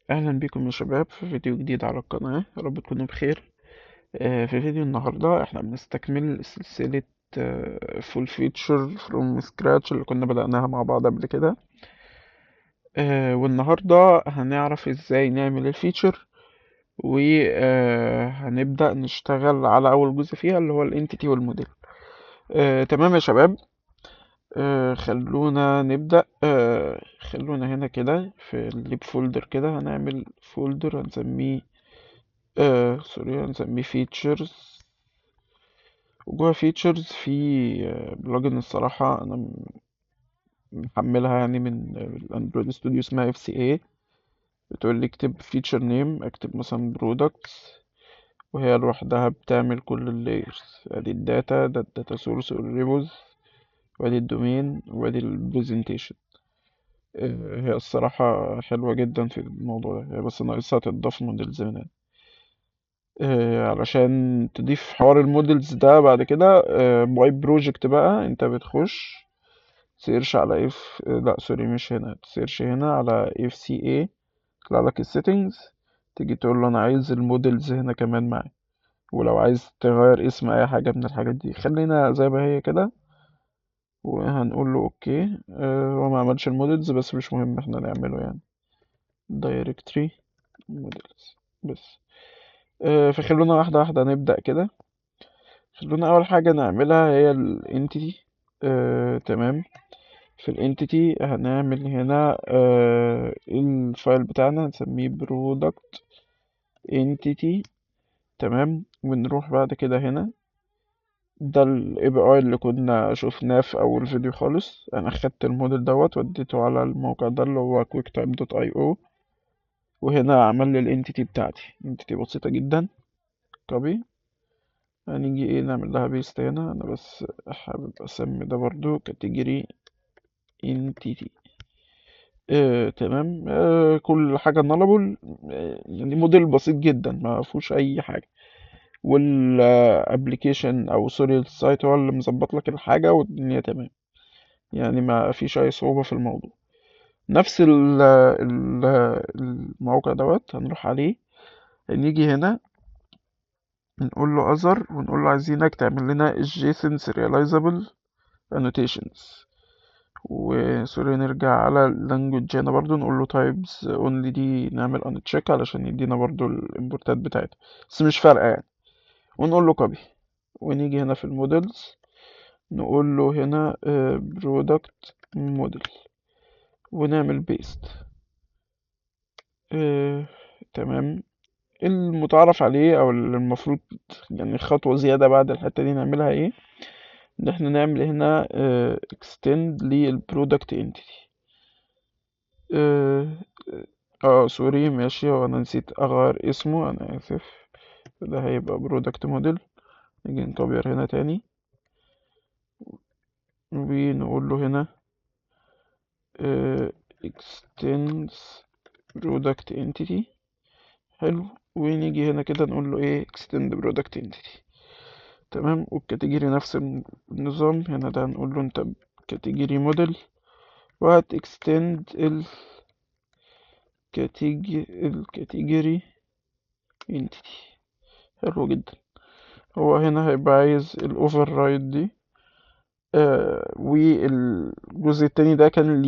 اهلا بكم يا شباب في فيديو جديد على القناة، يا رب تكونوا بخير. في فيديو النهاردة احنا بنستكمل سلسلة full feature from scratch اللي كنا بدأناها مع بعض قبل كده. والنهاردة هنعرف ازاي نعمل ال feature، وهنبدأ نشتغل على اول جزء فيها اللي هو ال entity وال model. تمام يا شباب. خلونا نبدأ. خلونا هنا كده في ال lib folder كده هنعمل folder هنسميه sorry هنسميه features، وجوه features في plugin الصراحة أنا محملها من ال Android Studio اسمها FCA. بتقول لي اكتب feature name، اكتب مثلا products، وهي لوحدها بتعمل كل ال layers. ادي ال data، ده ال data source وال repos، وادي ال domain، وادي ال presentation. هي الصراحة حلوة جدا في الموضوع ده، هي بس ناقصها تضاف models هنا. علشان تضيف حوار ال models ده بعد كده. by project بقى انت بتخش search على F، لا sorry مش هنا، ت search هنا على FCA، يطلع لك ال settings، تيجي تقول له انا عايز ال models هنا كمان معايا. ولو عايز تغير اسم اي حاجة من الحاجات دي خلينا زي ما هي كده، وهنقول له okay. هو ما عملش ال models بس مش مهم، احنا نعمله directory models بس. فخلونا واحدة واحدة نبدأ كده. خلونا أول حاجة نعملها هي ال entity. تمام. في ال entity هنعمل هنا، ال file بتاعنا هنسميه product entity. تمام. ونروح بعد كده هنا، ده ال API اللي كنا شفناه في أول فيديو خالص. أنا خدت الموديل دوت وديته على الموقع ده اللي هو quicktype.io، وهنا عمل لي ال entity بتاعتي، entity بسيطة جدا. copy، هنيجي نعمل لها paste هنا. انا بس حابب اسمي ده برضو category entity. تمام. كل حاجة nullable، موديل بسيط جدا ما فيهوش اي حاجة، وال application او sorry ال site هو اللي مظبط لك الحاجة والدنيا تمام، ما فيش اي صعوبة في الموضوع. نفس الموقع دوت هنروح عليه، نيجي هنا نقول له other، ونقول له عايزينك تعمل لنا JSON serializable annotations. و sorry نرجع على language هنا برضو نقول له types only دي نعمل uncheck علشان يدينا برضو ال importات بتاعتها، بس مش فارقة. ونقول له copy، ونيجي هنا في ال models نقول له هنا، product model، ونعمل paste. تمام. المتعارف عليه او اللي المفروض خطوة زيادة بعد الحتة دي نعملها ايه، ان احنا نعمل هنا، extend لل product entity. Sorry ماشي، هو انا نسيت اغير اسمه، انا اسف. ده هيبقى product model. نيجي نكبر هنا تاني ونقول له هنا، extends product entity. حلو. ونيجي هنا كده نقول له ايه، extend product entity. تمام. وال category نفس النظام هنا، ده هنقول له انت category model، وهت extend ال category entity. حلو جدا. هو هنا هيبقى عايز ال override دي، والجزء التاني ده كان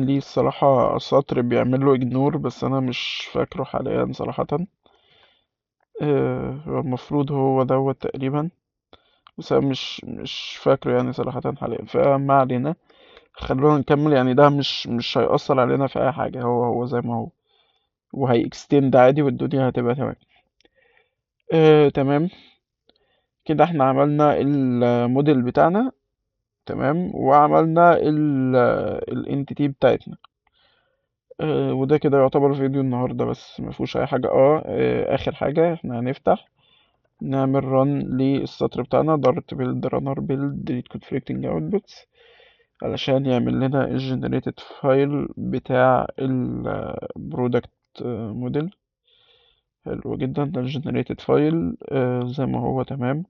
ليه الصراحة سطر بيعمل له ignore، بس انا مش فاكره حاليا صراحة. هو المفروض هو دوت تقريبا، بس انا مش فاكره صراحة حاليا، فما علينا خلونا نكمل. ده مش هيأثر علينا في اي حاجة، هو زي ما هو، وهي extend عادي والدنيا هتبقى تمام. تمام كده. احنا عملنا الموديل بتاعنا تمام، وعملنا ال entity بتاعتنا. وده كده يعتبر فيديو النهارده، بس ما فيهوش اي حاجه. اخر حاجه احنا هنفتح نعمل run للسطر بتاعنا، dart build runner build delete conflicting outputs، علشان يعمل لنا ال generated file بتاع ال product model. حلو جدا، ده ال generated file، زي ما هو تمام.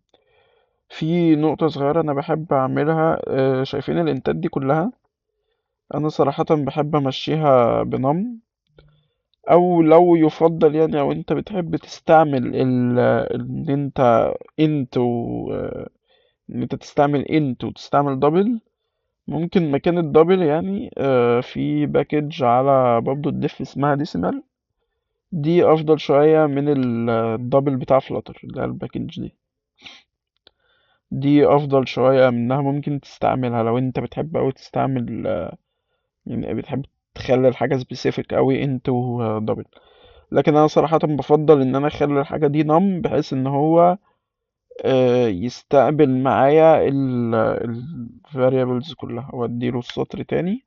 في نقطة صغيرة أنا بحب أعملها، شايفين ال intات دي كلها؟ انا صراحة بحب امشيها ب Num، او لو يفضل يعني، او انت بتحب تستعمل ان انت int و ان انت تستعمل int وتستعمل double، ممكن مكان ال double يعني في package على برضه ال dev اسمها decimal، دي افضل شوية من ال double بتاع Flutter اللي هي ال package دي. دي افضل شوية منها، ممكن تستعملها لو انت بتحب اوي تستعمل، يعني بتحب تخلي الحاجة specific اوي int و double. لكن انا صراحة بفضل ان انا اخلي الحاجة دي Num، بحيث ان هو يستقبل معايا ال variables كلها. واديله السطر تاني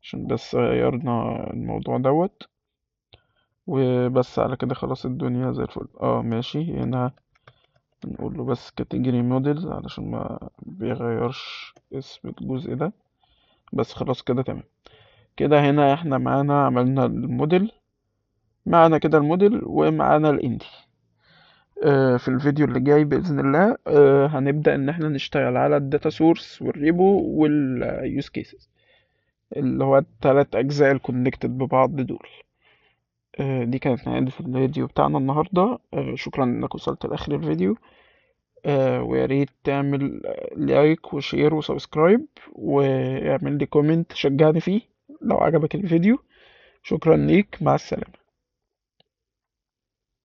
عشان بس غيرنا الموضوع دوت. وبس على كده خلاص، الدنيا زي الفل. ماشي، هنا نقول له بس category models علشان ما بيغيرش اسم الجزء ده بس. خلاص كده تمام. كده هنا احنا معانا عملنا الموديل، معانا كده الموديل ومعانا ال entity. في الفيديو اللي جاي بإذن الله، هنبدأ إن احنا نشتغل على ال data source وال repo وال use cases، اللي هو التلات أجزاء ال connected ببعض دول. دي كانت نهاية الفيديو بتاعنا النهاردة. شكرا إنك وصلت لآخر الفيديو، ويا ريت تعمل like و share و subscribe، واعمل لي comment شجعني فيه لو عجبك الفيديو. شكرا ليك، مع السلامة.